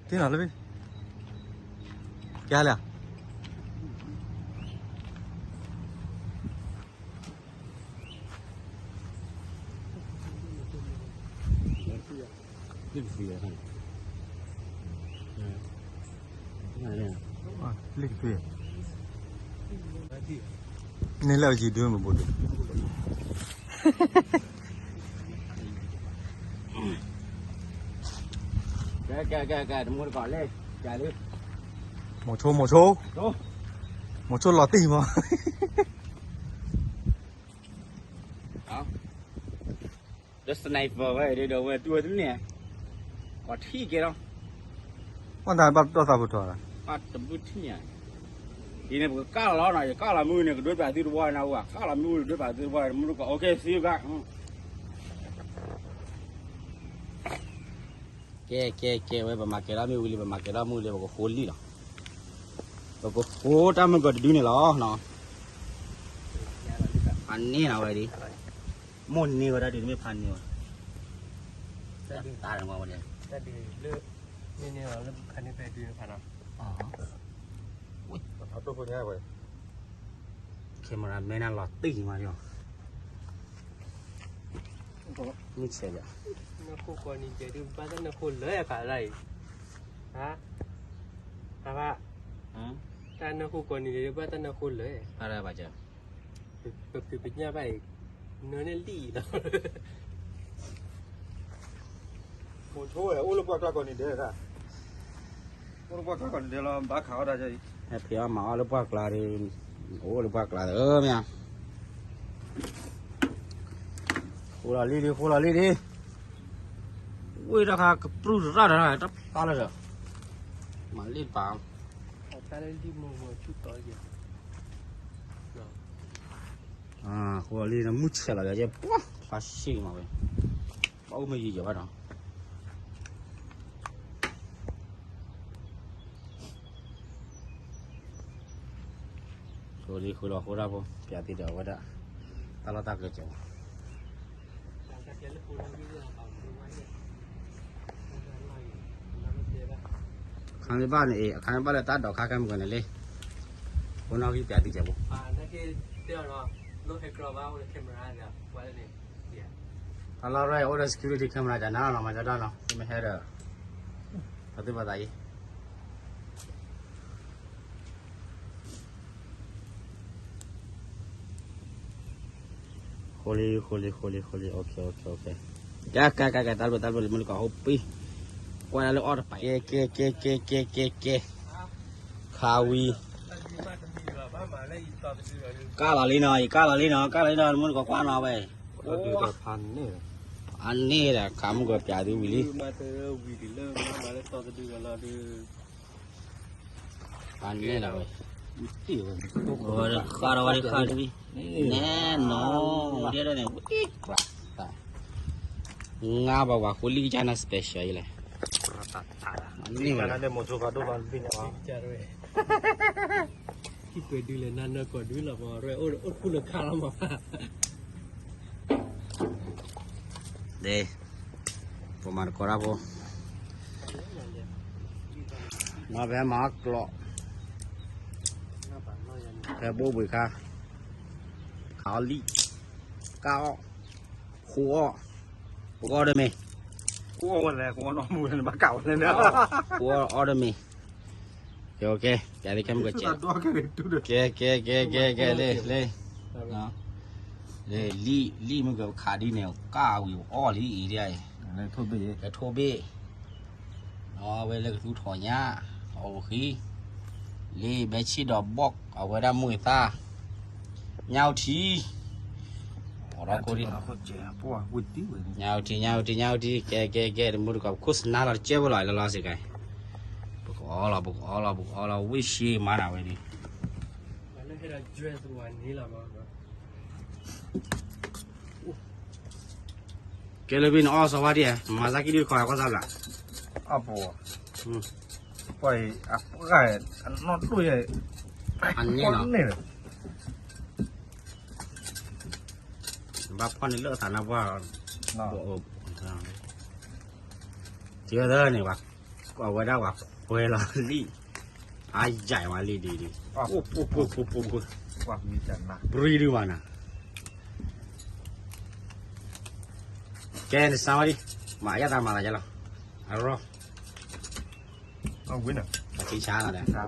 တ့ၢ်နီၤလၢ ကဲလဲၣ် လ့ၣ်ကသံၣ်, န့ၣ်လၢအယံၤဒုမ့ၢ်ဘိဒု မိၤဆိ မိၤဆိ, မိၤဆိလီၤတံၢ်မး, ဒီး sniper ဝဲဒီးဝဲတူၢ်ဝဲတန့ၢ်, ကီၢ်ထံကဲလီၤ, ပှၤတၢ်ဘၣ်ဒီးသးပူၤထီၣ်, ဘၣ်တဘုထံၣ်ညါ, ဒ်န့ၣ်ပကကၢ်လီၤနီၤ, ယကၢ်လီၤမုၢ်န့ၣ် ကဒွဲပၠးသုတဝီနၤဝဲ, ကၢ်လီၤမုၢ်ဒွဲပၠးသုတဝီ မုၢ်တကီၢ် okay see you guys. ကဲ ကဲ ကဲ ဝဲ ပမၤကဲထီၣ်မ့ၣ်အူလံ, ပမၤကဲထီၣ်မ့ၣ်အူလံ ပကဃိလံလီၤ, ပကဃိတၢ်မုၢ်ကီၢ်တဒုန့ၣ်လီၤ, ဖးန့ၢ်လီၤဝဲဒၣ်, မိၢ်န့ၢ်ဝဲဒၣ်ဒုး တမ့ၢ်ဖးန့ၢ်ဝဲ, တၢ်ဒုးလၢ မ့ၢ်န့ၢ်လီၤလၢခါန့ၣ်ဖဲဒုးဖးနီၤ, ဝဲ camera man နၤလီၤတံၢ်မးလီၤ, မုၢ်ဆဲးယၤ, နၢ်ခိၣ်ကီၢ်နံၤဒဲးဒုး ဘၣ်တၢ်နၢ်ခိၣ်လၢအခါလၢအံၤ, ဟါ, ဟါဘၣ်, တၢ်နၢ်ခိၣ်ကီၢ်နံၤဒဲးဒုး ဘၣ်တၢ်နၢ်ခိၣ်လၢ, ပကပညၣ်ဘၣ်အံၤ, နၢန့ၣ်လံၣ်လီၤ မိၤဆိဝဲ အိၣ်လၢပှၢ်ကျါကီၢ်နံၤဒဲး, အိၣ်လၢပှၢ်ကျါကီၢ်နံၤဒဲးလီၤ ဘၣ်ခးအီၣ်တၢ်အံၤ, ဟဲဖံးအီၣ်မၤအီၣ်လၢပှၢ်ကျါဒီး, အိၣ်လၢပှၢ်ကျါဒီးမ့ၢ်ဧါ, ဃိလီၤလံဒံး ဃိလီၤလံဒံး, ဝ့ၢ်တၢ်ခါကပြုၢ်တရၣ်တၢ် တၢ်ဖျါလၢဒီး, မၤလ့ၣ်တပၤ ဃိလီၤလံနမုၢ်ဆဲးလီၤယၤယဲပှၢ် ဖျါရှ့မးဝဲ, ဘၣ်အိၣ်မ့ၢ်ယံာ်ယံာ်ဘၣ်နီၤ, ဃိလံဃိလီၤဃိတၢ်ဖိ ပျးသံဒီးအဝဲဒၣ်, တၢ်လီၢ်တၢ်ကျဲကဲး အခါမ့ၢ်ဘၣ်န့ၣ်အံၤ အခါမ့ၢ်ဘၣ်လၢတၢ်ဒိးခါခဲမုၢ်ကန့ၣ်လံ, ဖိနီၣ်ဂံၢ်ပျးသံကဲးဖိ, တၢ်လီၢ်ရဲၣ်အိၣ်ဒီး security camera တၢ်နါနီၤ မၤကၠီတၢ်နီၤ သုမ့ၢ်ဟဲဒီး, ပှၤသုပှၤသးအံၤ ဃိလံ ဃိလံ ဃိလံ ဃိလံ okay okay okay, ကဲ ကဲ ကဲ ကဲ တၢ်ဘျုး တၢ်ဘျုး လၢမုၢ်တကီၢ်ဟိပံ, ကွၢ်ဒၣ်လၢအီၣ်တပၤ, ကဲ ကဲ ကဲ ကဲ ကဲ ကဲ ကဲ, ခးဝံၤ, ကၢ်လီၤလံနီၤ ယကၢ်လီၤလံနီၤ ကၢ်လီၤလံနီၤ မုၢ်တကီၢ်ကွၢ်နီၤဝဲ, အန့ၣ်ဒီး ခးမုၢ်ကီၢ်ပျးသုဝံၤလံ အန့ၣ်လီၤဝဲ, ဃၣ်ဒီးဝဲဒၣ်ဃၣ်တဝံၤ, နဲနီၤ, ဒဲဒၣ်န့ၣ်, ငါဘၣ်ဝၤဃိလံကစၢ်နၤ special အံၤလဲၣ်, န့ၣ်ဝဲ, ဒ် ပမၤတကီးတၢ်ဖိ, မ့ၢ်ဖဲမၤအီၣ်ကျိး, ဖဲဘိဘှံးခါ, ခးအီၣ်လံ, ကၢ်အီၣ်, ဃိအီၣ်, ပကအီၣ်ဒီးမ့ၤ, ဃိအီၣ်ဝဲလဲၣ်, ဃိအီၣ်နီၢ်မူန့ၣ် ဘၣ်ကးဝဲလဲၣ်, ဃိအီၣ်အီၣ်ဒီးမ့ၤ, ကဲ ကဲ ကဲ လံ ခဲမုၢ်ကစဲး, ကဲ ကဲ ကဲ ကဲ ကဲ လံ လံ လံ လံ မုၢ်ကခးဒ်န့ၣ် ကၢ်ဝံၤအီၣ်လံအံၤဒ်အံၤ, ကထိၣ်ဘ့ၣ်, အဝဲလၢကသူထီၣ်ညါ, အအိၣ်ဃံ, လံ ဘဲဆံဒီးဘီၣ် အဝဲဒၣ်မိၢ်သၣ်, ညၣ်အိၣ်ထံ, အိၣ်ဒီးကိးဒံး, ညၣ်အိၣ်ထံ ညၣ်အိၣ်ထံ ညၣ်အိၣ်ထံ ကဲ ကဲ ကဲ တမူတကိး ခိၣ်စနါလီၤတကဲဖိလီၤ လီၤလီၤစ့ၢ်ကီး, ပကအီလီၤ ပကအီလီၤ ပကအီလီၤ ဝ့ၢ်ရှ့မၤနၤဝဲဒၣ် ကဲလၢဘ့ၣ်နအီၣ်စီၤဝါဒံး, မၤသးကံၣ်ဒုးခီကွၢ်သးဘျး, အပူၤ, ပှၤအံၤ, အနီၢ်ဒိၣ်ယဲ, အန့ၣ်လီၤ, ဘၣ်ဖီၣ်န့ၣ်လၢအသးနါပှၢ်, ကဲသၢန့ၣ်ဘၣ်, အဝဲဒၣ်ပှၤကွဲလီၤလံာ်, အါယံာ်ဝဲလံာ်ဒ်ဒ်, အိၣ်ပှိၢ်ပှိၢ်ပှိၢ်ပှိၢ်ပှိၢ်, ပှၤမံတၢ်မၤ ပြံဒုမးနၤ, ကဲနစါဝဲဒ်, မၤအယၣ်တၢ်မၤလၢယဲလီၤ, အရီ, ထံဆါလီၤ,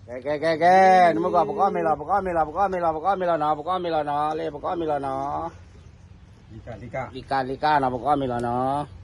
ကဲကဲကဲကဲ, နမ့ၢ်ကွၢ် ပကအီၣ်မ့ၤလီၤ ပကအီၣ်မ့ၤလီၤ ပကအီၣ်မ့ၤလီၤ ပကအီၣ်မ့ၤလီၤနီၤ ပကအီၣ်မ့ၤလီၤနီၤ လၢပကအီၣ်မ့ၤလီၤနီၤ, လံကၣ်လံကၣ်နီၤ ပကအီၣ်မ့ၤလီၤနီၤ